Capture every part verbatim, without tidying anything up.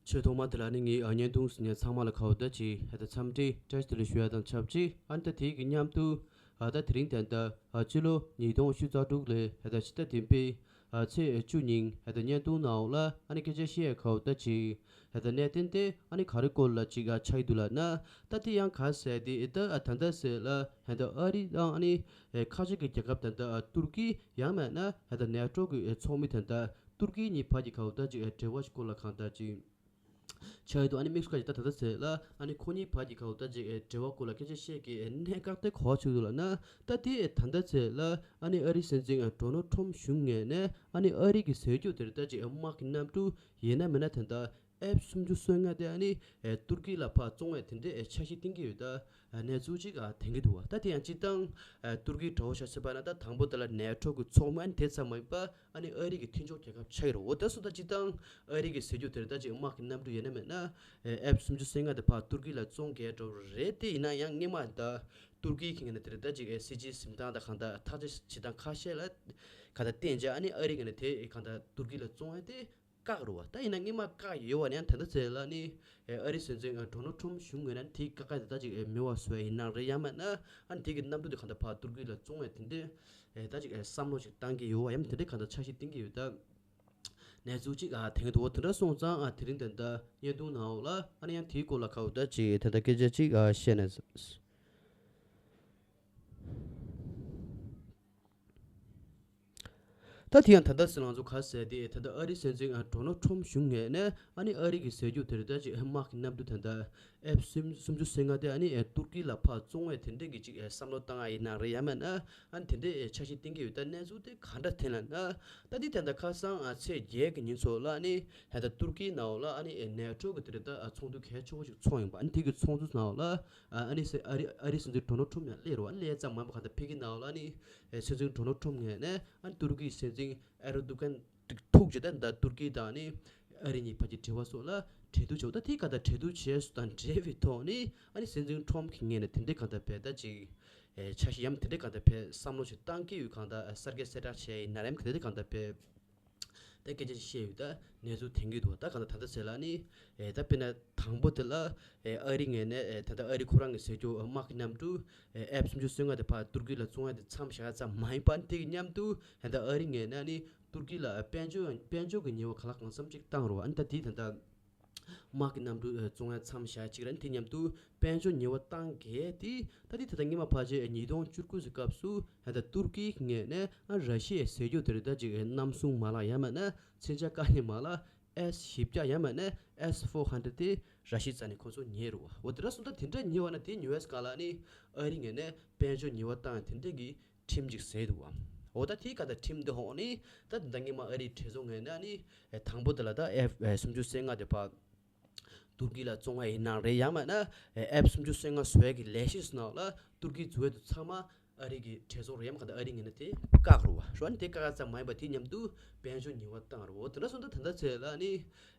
ཆེས་ཐོག་མ་དེ་ལ་ནི་ངས་ཨ་བརྙན་ཐུང་གཟིགས་མཁན་ཚང་མ་ལ་ཁ་བ་བརྡ་ཅིག་ཧེ་ད་འཚམས་འདྲི་བཀྲ་ཤིས་བདེ་ལེགས་ཞུ་ཡ་དང་ཆབས་ཅིག་ཨ་ནི་ད་དེའི་གི་མཉམ་དུ་ཨ་ད་དེ་རིང་དེ་འདྲ་ཨ་སྤྱི་ལོ་ཉིས་སྟོང་བཅུ་རྩ་དྲུག་ལོའི་ཧེ་ད་ཕྱི་ཟླ་བདུན་པའི་ཨ་ཚེས་བཅུ་ཉིན་ཧེ་ད་བརྙན་ཐུང་ནང་ལ་ཨ་ནི་སྐད་ཆ་བཤད་ཡ་ཁ་བ་བརྡ་ཅིག་ཧེ་ད་གནད་དོན་དེ་ཨ་ནི་ག་རེ་སྐོར་ལ་ཅིག་ཨ་ཆགས་ཀྱི་འདུག་ལབ་ན། ད་དེ་ཡང་ག་ཟེར་དེ་ཨེ་ད་ཨ་ད་ད་ཟེར་ལ་ཧེ་ད་ཨ་རི་དང་ཨ་ནི་ཨེ་ཁ་ཆེ་གི་རྒྱལ་ཁབ་དེ་འདྲ་ཨ་ཏུར་ཀི་ཡང་མེད་ན་ཧེ་ད་ནེ་ཊོ་གི་ཨེ་ཚོགས་མི་དེ་འདྲ་ཏུར་ཀི་གཉིས་བར་གྱི་ཁ་བ་བརྡ་ཅིག་ཨེ་འབྲེལ་བ་ཞིག་སྐོར་ལ་གང་ལྟར་ཅིག་ཆགས་ཡོད་འདུག་ཨ་ནི་དམིགས་སུ་བཀར་ཅིག་ད་ད་ལྟ་ཚེ་ལ་ཨ་ནི་ཁོ་གཉིས་བར་གྱི་ཁ་བ་བརྡ་ཅིག་ཨེ་འབྲེལ་བ་སྐོར་ལ་སྐད་ཆ་བཤད་ཀྱི་ཨེ་གནད་འགག་དེ་ག་བ་ཆགས་འདུག་ལབ་ན། ད་དེ་ཨེ་ད་ལྟ་ཚེ་ལ་ཨ་ནི་ཨ་རིའི་སྲིད་འཛིན་ཨེ་ཌོ་ནལ་ཊམ་བཞུགས་མཁན་ནས་ཨ་ནི་ཨ་རི་གི་ཟས་རྒྱུ་དེར་ད་ཅིག་ཨེ་དམག་གི་གནམ་གྲུ་ཡིན་ན་མིན་ན་དེ་འདྲ་ཨེཕ་སུམ་ཅུ་སོ་ལྔ་དེ་ཨ་ནི་ཨེ་ཏུར་ཀི་ལ་ཕར་བཙོང་བའི་དེ་འདྲའི་ཨེ་འཆར་གཞི་བཏིང་གི་ཡོད། ད་ཨ་གནས་ཚུལ་ཅིག་ཨ་ཐོན་གྱི་འདུག་བ། ད་དེ་ཡང་སྤྱིར་བཏང་ཨ་ཏུར་ཀིའི་དགྲ་བོ་ཆ་བཞག་པ་ན་ད་དང་པོ་དེ་ལ་ནེ་ཊོ་གི་ཚོགས་མི་ཨ་ནི་དེ་ཙམ་མ་ཡིན་པ་ཨ་ནི་ཨ་རི་གི་མཐུན་ཕྱོགས་རྒྱལ་ཁབ་ཆགས་ཀྱི་རེད། འོ་ད་སོ་ད་སྤྱིར་བཏང་ཨ་རི་གི་ཟས་རྒྱུ་དེར་ད་ཅིག་དམག་གི་གནམ་གྲུ་ཡོད་ན་མེད་ན་ཨེ་ཨེཕ་སུམ་ཅུ་སོ་ལྔ་དེ་ཕར་ཏུར་ཀི་ལ་བཙོང་གས་འགྲོ་རེད། དེ་ཡིན་ན་ཡང་སྔོན་མ་ད་ཏུར་ཀིའི་ཁེ་ངན་དེར་ད་ཅིག་ཨེ་སྲིད་ཇུས་འཛིན་སྟངས་དང་གང་ལྟར་ཐག་གཅོད་བྱེད་སྟངས་ཁ་ཤས་ལ་གང་ལྟར་བརྟེན་བྱས་ཨ་ནི་ཨ་རི་གི་ནས་དེ་གང་ལྟར་ཏུར་ཀི་ལ་བཙོང་ཡ་དེ་བཀག་རུ་བ། ད་ཡིན་ན་སྔོན་མ་བཀག་ཡོད་བ་ནས་ད་ལྟ་ཚེ་ལ་ནི་ཨ་རི་སྲིད་འཛིན་ཌོ་ནལ་ཊམ་བཞུགས་ངོས་ནས་དེའི་བཀག་ཁ་དེ་ད་ཅིག་མེད་པ་བཟོ་ཡ་ཡིན་ན་རེད། ཡང་མིན་ན་ཨ་ནི་དེ་གི་གནམ་གྲུ་དེ་གང་ལྟར་ཕར་ཏུར་ཀི་ལ་བཙོང་བའི་དེ་འདྲའི་ད་ཅིག་བསམ་བློ་ཞིག་བཏང་གི་ཡོད་བ། ཡང་དེ་འདྲའི་གང་ལྟར་འཆར་གཞི་བཏིང་གི་ཡོད། ད་གནས་ཚུལ་ཅིག་ཨ་དེང་དུ་འོ་དེ་འདྲ་སོང་ཙང་ཨ་དེ་རིང་དེ་འདྲ་བརྙན་ཐུང་ནང་འོག་ལ་ཨ་ནི་ཡང་དེའི་སྐོར་ལ་ཁ་བ་བརྡ་ཅིག་དེ་འདྲ་སྐད་ཆ་ཅིག་ཨ་བཤད་ནས། ད་དེ་ཡང་ད་ལྟ་སྲིད་ལང་ཚོ་ག་ཟེར་དེ་ད་ལྟ་ཨ་རི་སྲིད་འཛིན་ཨ་ཌོ་ནལ་ཊམ་བཞུགས་ངེས་ནས་ཨ་ནི་ཨ་རི་གི་ཟས་རྒྱུ་དེར་ད་ཅིག་དམག་གི་གནམ་གྲུ་དེ་འདྲ་ཨེཕ་སུམ་སུམ་ཅུ་སོ་ལྔ་དེ་ཨ་ནི་ཨེ་ཏུར་ཀི་ལ་ཕར་བཙོང་བའི་དེ་འདྲས་ཀྱི་ཅིག་ཨེ་བསམ་བློ་བཏང་ཨ་ཡིན་ན་རེད། ཡང་མིན་ན་ཨ་ནི་དེ་འདྲས་ཨེ་འཆར་གཞི་བཏིང་གི་ཡོད། ད་གནས་ཚུལ་དེ་ག་འདྲ་ཐོན་ལབ་ན། ད་འདི་དེ་འདྲ་ཁ་སང་ཨ་ཚེས་བརྒྱད་ཀྱི་ཉིན་ཚོ་ལ་ཨ་ནི་ཧེ་ད་ཏུར་ཀི་ནང་ལ་ཨ་ནི་ཨེ་ནེ་ཊོ་གི་དེ་འདྲ་ད་ཨ་ཚོགས་འདུ་གལ་ཆེ་བོ་ཞིག་ཚོགས་ཡོང་པ། ཨ་ནི་དེ་གི་ཚོགས་འདུ་ནང་ལ་ཨ་ཨ་ནི་སེ་ཨ་རི་ཨ་རི་སྲིད་འཛིན་ཌོ་ནལ་ཊམ་ཡང་སླེབས་རོ། ཨ་ནི་སླེབས་ཙམ་མ་ཡིན་པ་ག་ད་ཕ་གི་ནང་ལ་ཨ་ནི་ཨེ་སྲིད་འཛིན་ཌོ་ནལ་ཊམ་ངོས་ནས་ཨ་ནི་ཏུར་ཀིའི་སྲིད་འཛིན་ཨེར་དོ་གན་ཐུག་རྗེས་ད་ད་ཏུར་ཀི་དང་ནི་ཨ་རི་གཉིས་བར་གྱི་འབྲེལ་བ་སོགས་ལ་གྲོས་བསྡུར་བྱས། ད་དེ་ག་ད་གྲོས་བསྡུར་བྱས་སུ་དང་འབྲེལ་བའི་ཐོག་ནི་ཨ་ནི་སྲིད་འཛིན་ཊམ་གྱི་ངོས་ནས་དེ་འདྲའི་ག་ད་བས་ད་ཅིག་ཨེ་འཆར་གཞི་ཡམ་དེ་འདྲའི་ག་ད་བས་བསམ་བློ་ཞིག་བཏང་གི་ཡོད། གང་ད་གསར་འགྱུར་གསལ་བསྒྲགས་བྱས་ཡིན་ན་རེམ་ག་ད་དེ་ག་ད་བས་ད་སྐད་ཆ་ཞིག་བཤད་ཡོད། ད་གནས་ཚུལ་ཐོན་གྱི་འདུག་ད་ག་ད་ད་ད་ཟེར་ལ་ནི་ཨེ་ད་དཔེར་ན་དང་པོ་དེ་ལ་ཨེ་ཨ་རི་ངོས་ནས་ཨེ་ད་ད་ཨ་རི་ཁོ་རང་གི་ཟས་རྒྱུ་དམག་གི་གནམ་གྲུ་ཨེ་ཨེཕ་སུམ་ཅུ་སོ་ལྔ་དེ་ཕར་ཏུར་ཀི་ལ་བཙོང་ཡ་དེ་མཚམས་བཞག་ཙམ་མ་ཡིན་པ་དེ་གི་མཉམ་དུ་ཨེ་ད་ཨ་རི་ངོས་ནས་ནི་ཏུར་ཀི་ལ་དཔལ་འབྱོར་དཔལ་འབྱོར་གྱི་ཉེས་པ་གང་ལ་གང་འཚམ་ཅིག་བཏང་རོགས། ཨ་ནི་ད་དེ་ད་ལྟ་དམག་གི་གནམ་གྲུ་བཙོང་ཡ་མཚམས་བཞག་ཅིག་ར། ཨ་ནི་དེ་མཉམ་དུ་དཔལ་འབྱོར་ཉེས་པ་བཏང་གས་དེ་ད་དེ་ད་ལྟ་སྔོན་མ་ཕལ་ཆེར་ཉིས་སྟོང་བཅུ་དགུ་ཙམ་སྐབས་སུ་ད་ལྟ་ཏུར་ཀིའི་ངོས་ནས་ཨ་ར་ཤི་ཡའི་ཟས་རྒྱུ་དེ་རེད་ད་ཅིག་གནམ་སྲུང་མ་ལག་ཡང་མིན་ན་མཚོན་ཆ་བཀག་ཉར་མ་ལག་ཨེས་བཞི་བརྒྱ་ཡང་མིན་ན་ཨེས་ཕོར་ཧན་ཌེཌ་དེ་ར་ཤི་རྩ་ནས་ཁོ་ཚོ་ཉོས་རེད་བ། འོ་དེ་འདྲ་སོང་ད་དེ་འདྲ་ཉོས་བ་ན་དེ་ཉོ་བའི་སྐབས་ལ་ནི་ཨ་རི་ངོས་ནས་དཔལ་འབྱོར་ཉེས་པ་བཏང་དེ་འདྲ་གི་ཁྲིམས་ཅིག་བཟོས་འདུག་བ། འོ་ད་དེའི་ཁ་ད་ཁྲིམས་འདི་འོག་ནི་ད་དེ་འདྲ་སྔོན་མ་ཨ་རིའི་གྲོས་ཚོགས་ངོས་ནས་ནི་དང་པོ་དེ་ལ་ད་ཨེཕ་སུམ་ཅུ་སོ་ལྔ་དེ་ཕར་ཏུར་ཀི་ལ་བཙོང་བ་ཡིན་ནའང་རེད། ཡང་མིན་ན་ཨེཕ་སུམ་ཅུ་སོ་ལྔ་བཟོ་ཡས་ཀྱི་ལས་གཞི་ནང་ལ་ཏུར་ཀི་འཛུལ་ཡས་དེ་ཚང་མ་ཨ་རི་གི་གྲོས་ཚོགས་རེད། ཡང་མིན་ད་ཨ་རི་ངོས་ནས་དེ་བཀག་རུ་བ་རོ། ནི་དེ་བཀག་ཙམ་མ་ཡིན་པ་དེ་མཉམ་དུ་དཔལ་འབྱོར་ཉེས་པ་བཏང་རུ་བ། དེ་འདྲ་སོང་ད་ད་ལྟ་ཚེ་ལ་ནི་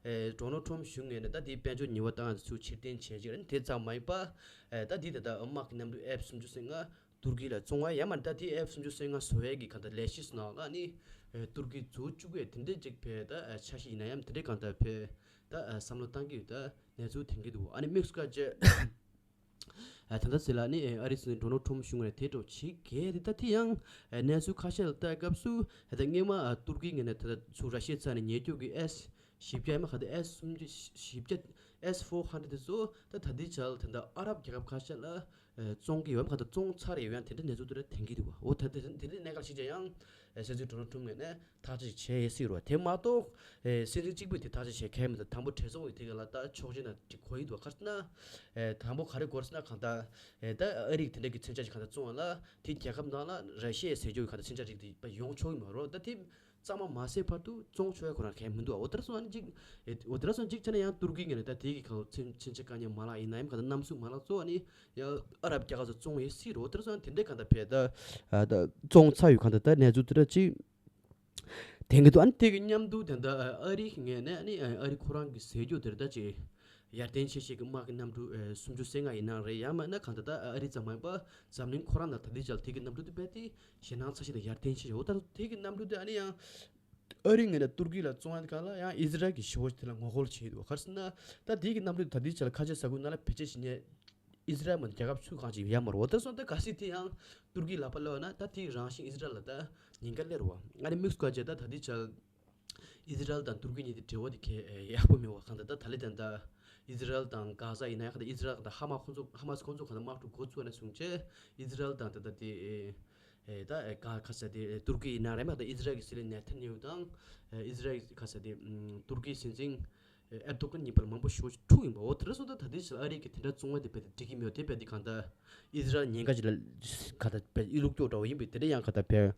ཨེ་ཌོ་ནལ་ཊམ་གཞུང་ངོས་ནས་ད་དེ་དཔལ་འབྱོར་ཉེས་པ་བཏང་ཡས་ཚུར་ཕྱིར་འཐེན་བྱས་ཅིག་རེད། དེ་ཙམ་མ་ཡིན་པ་ཨེ་ད་དེ་ད་ལྟ་དམག་གི་གནམ་གྲུ་ཨེཕ་སུམ་ཅུ་སོ་ལྔ་ཏུར་ཀི་ལ་བཙོང་བ་ཡང་མིན་ད་དེ་ཨེཕ་སུམ་ཅུ་སོ་ལྔ་བཟོ་ཡས་ཀྱི་ག་ད་ལས་གཞི་ནང་ལ་ནི་ཨེ་ཏུར་ཀི་འཛུལ་བཅུག་གི་དེ་འདྲས་ཅིག་བས་ད་ཨེ་འཆར་གཞི་ཡིན་ན་ཡང་དེ་འདྲས་གང་ལྟར་བས་ད་ཨེ་བསམ་བློ་བཏང་གི་ཡོད། ད་གནས་ཚུལ་ཐོན་གྱི་འདུག་ཨ་ནི་དམིགས་སུ་བཀར་བྱས་ཨ་ད་ལྟ་ཚེ་ལ་ནི་ཨེ་ཨ་རི་སྲིད་འཛིན་ཌོ་ནལ་ཊམ་གཞུང་ནས་དེ་འདྲ་བྱེད་གས་དེ་ད་དེ་ཡང་ཨེ་གནས་ཚུལ་ཁ་ཤས་ལ་ལྟ་སྐབས་སུ་ཨེ་ད་སྔོན་མ་ཨ་ཏུར་ཀི་ངོས་ནས་ད་ད་ཚུར་ར་ཤི་ཡའི་རྩ་ནས་ཉེས་སྐྱོན་གྱི་ཨེས་བཞི་བརྒྱ་ཡང་མིན་ག་ད་ཨེས་སུམ་ཅུ་བཞི་བརྒྱ་ཨེས་ཕོར་ཧན་ཌེཌ་དེ་ཚོ་ད་ད་ལྟའི་ཆར་ད་ལྟ་ཨ་རབ་རྒྱལ་ཁབ་ཁ་ཤས་ལ་ཨེ་བཙོང་གི་ཡོད་མ་ག་ད་བཙོང་ཚར་ཡོད། ཡང་དེ་འདྲའི་གནས་ཚུལ་དེ་འདྲ་ཐོན་གྱི་འདུག་བ། འོ་ད་དེ་དེ་འདྲའི་གནད་འགག་ཞིག་ཀྱང་ཡང་ཨེ་སྲིད་འཛིན་ཌོ་ནལ་ཊམ་ངོས་ནས་ཐག་གཅོད་བྱས་ཡོད་སྲིད་རོ། དེ་མ་གཏོགས་ཨེ་སྲིད་འཛིན་གཅིག་པུས་དེ་ཐག་གཅོད་བྱས་མཁན་མི་འདུག་དང་པོ་གྲོས་ཚོགས་ཀྱི་དེ་ག་ལ་ད་ཆོག་མཆན་ན་ཅིག་གོ་ཡི་འདུག་ག་རེ་ཟེར་ན་ཨེ་དང་པོ་ག་རེ་གོ་རེད་ཟེར་ན་གང་ལྟར་ཨེ་ད་ཨ་རིས་དེ་འདྲ་གི་མཚོན་ཆ་ཞིག་གང་ལྟར་བཙོང་བ་ལ་དེ་རྒྱལ་ཁབ་ནང་ལ་ར་ཤི་ཡའི་ཟས་སྤྱོད་ཀྱི་གང་ལྟར་མཚོན་ཆ་རིགས་དེ་ཡོང་ཆོག་གི་མ་རེད། ད་དེ་གཙང་མ་མ་ཟད་བར་དུ་བཙོང་ཆོག་ཡ་ཁོ་རང་གལ་མི་འདུག་འོ་དེར་སོང་ཨ་ནི་ཅིག་འོ་དེར་སོང་ཅིག་བྱས་ན་ཡང་ཏུར་ཀི་ངོས་ནས་ད་དེ་གི་གང་མཚོན་ཆ་བཀག་ཉར་མ་ལག་ཡིན་ན་ཡང་གང་ལྟར་གནམ་གསུམ་མ་ལག་གཙོ་བོ་ཨ་ནི་ཡང་ཨ་རབ་རྒྱལ་ཁབ་ཚོ་བཙོང་ཡོད་སྲིད་རོ། དེར་སོང་ཨ་ནི་དེ་འདྲའི་གང་ལྟར་བས་ད་ད་བཙོང་ཚར་ཡོད། གང་ལྟར་ད་གནས་ཚུལ་དེ་འདྲ་ཅིག་ཐོན་གྱི་འདུག་ཨ་ནི་དེ་གི་མཉམ་དུ་ད་ལྟ་ཨ་རིའི་ངོས་ནས་ཨ་ནི་ཨ་རི་ཁོ་རང་གི་ཟས་རྒྱུ་དེར་ད་ཅིག་ཡར་ཐོན་ཆེ་ཤོས་ཀྱི་དམག་གི་གནམ་གྲུ་ཨེ་སུམ་ཅུ་སོ་ལྔ་ཡིན་ན་རེད། ཡང་མིན་ན་གང་ལྟར་ད་ཨ་རི་ཙམ་མ་ཡིན་པ་འཛམ་གླིང་ཁོ་རང་ནང་ད་ལྟའི་ཆར་དེ་གི་གནམ་གྲུ་དེ་རྦད་དེ་ཞེད་སྣང་ཚ་ཤོས་དང་ཡར་ཐོན་ཆེ་ཤོས། འོ་ད་དེ་གི་གནམ་གྲུ་དེ་ཨ་ནི་ཡང་ ཨ་རིའི་ངོས་ནས་ཏུར་ཀི་ལ་བཙོང་ཡ་གང་ལ་ཡང་ཨི་ཟི་རལ་གྱིས་ཞེ་པོ་དེ་ལ་ངོ་རྒོལ་བྱེད་འདུག་ག་རེ་ཟེར་ན། ད་དེའི་གི་གནམ་གྲུ་ད་ལྟའི་ཆ་ལ་ཁ་ཆེ་ས་ཁུལ་ནང་ལ་བེད་སྤྱོད་བྱེད་མཁན་ཨི་ཟི་རལ་མ་རྒྱལ་ཁབ་ཆུང་གང་ཅིག་ཡང་མ་རེད། འོ་དེ་སོང་ད་གལ་སྲིད་དེ་ཡང་ཏུར་ཀིའི་ལག་པ་སླེབས་ན་ད་དེའི་རང་བཞིན་ཨི་ཟི་རལ་ལ་ད་ཉེན་ཁ་སླེབས་རེད་བ། ཨ་ནི་དམིགས་སུ་བཀར་བྱས་ད་ད་ལྟའི་ཆ་ལ་ཨི་ཟི་རལ་དང་ཏུར་ཀི་གཉིས་དེ་འབྲེལ་བ་དེ་གལ་ཡག་པོ་མེད་བ། གང་ལྟར་ད་ད་ལྟ་དེ་ད་ཨི་ཟི་རལ་དང་གྷ་ཟ་ཡིན་ན་ཡང་ད་ཨི་ཟི་རལ་དང་ཧ་མ་ཁོང་ཚོ་ཧ་མ་སི་ཁོང་ཚོ་གང་ལྟར་དམག་འཁྲུག་འགོ་བཙུགས་ནས་བཟུང་བྱས་ཨི་ཟི་རལ་དང་ད་ད་དེ། ཨེ་ད་ཨེ་ག་ག་ས་དེ་ཨེ་ཏུར་ཀི་ཡིན་ན་རེད་མ་གཏོགས་ཨི་ཟི་རལ་གྱི་སྲིད་བློན་ནེ་ཐན་ཡ་ཧུ་དང་ཨེ་ཨི་ཟི་རལ་གྱི་ག་ས་དེ་ཨམ་ཏུར་ཀིའི་སྲིད་འཛིན་ཨེ་ཨེར་དོ་གྷན་གཉིས་བར་མང་པོ་ཞེ་པོ་ཅིག་འཁྲུག་ཡིན་པ། འོ་དེ་འདྲ་སོང་ཙང་ད་ལྟའི་ཆར་ཨ་རི་གིས་དེ་འདྲ་བཙོང་བ་དེ་རྦད་དེ་འགྲིག་གི་མེད། དེ་རྦད་དེ་གང་ལྟར་ཨི་ཟི་རལ་ཉེན་ཁ་ཅིག་ལ་ག་ད་རྦད་ཨི་ལུག་ཀྱོག་འདྲ་བོ་ཡིན་པས། དེ་འདྲ་ཡང་ག་ད་རྦད་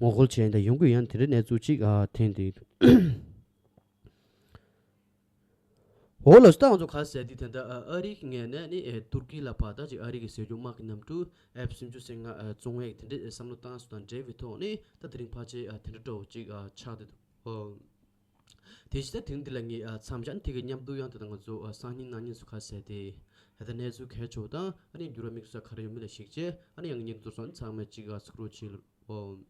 ངོ་རྒོལ་བྱས་ཡིན་ད་ཡོང་གི་ཡང་དེ་འདྲ་གནས་ཚུལ་ཅིག་ཨ་ཐོན་དེ། འོ་ལགས་སོ། ད་ང་ཚོ་ག་ཟེར་དེ་ད་ལྟ་ཨ་རིའི་ངོས་ནས་ནི་ཨེ་ཏུར་ཀི་ལ་ཕར་ད་ཅིག་ཨ་རི་གི་ཟས་སྐྱོང་དམག་གི་གནམ་གྲུ་ཨེཕ་སུམ་ཅུ་སོ་ལྔ་ཨ་བཙོང་ཡས་དེ་འདྲའི་བསམ་བློ་བཏང་སོང་དང་འབྲེལ་བའི་ཐོག་ནས་ད་དེ་རིང་ཕལ་ཆེར་ཨ་དེ་འདྲ་འདྲ་བོ་ཅིག་ཨ་ཆགས་བསྡད་འདུག་ཨོ། དེ་བཞིན་ད་དེ་རིང་འདི་ལ་ངས་ཨ་མཚམས་བཞག་ནས་དེ་གི་མཉམ་དུ་ཡང་ད་ལྟ་ང་ཚོ་ཨ་སང་ཉིན་གནངས་ཉིན་སུ་ག་ཟེར་དེ་ད་ལྟ་གནས་ཚུལ་གལ་ཆེ་བ་དང་ཨ་ནི་འགྱུར་བ་དམིགས་བསལ་ག་རེ་ཡོད་མེད་ལ་གཞིགས་བྱས་ཨ་ནི་ཡང་ངས་མཉམ་དུ་སོང་ཚང་མས་ཅིག་ཨ་གཟིགས་རོགས་བྱེད་ལ། ཨོ།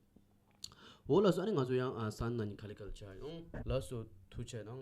འོ་ལགས་སོ། ཨ་ནི་ང་ཚོ་ཡང་ཨ་སང་ཉིན་གནངས་ཉིན་ག་ལེ་ག་ལེ་བྱ་ཡོང་། ལགས་སོ། ཐུགས་རྗེ་གནང་།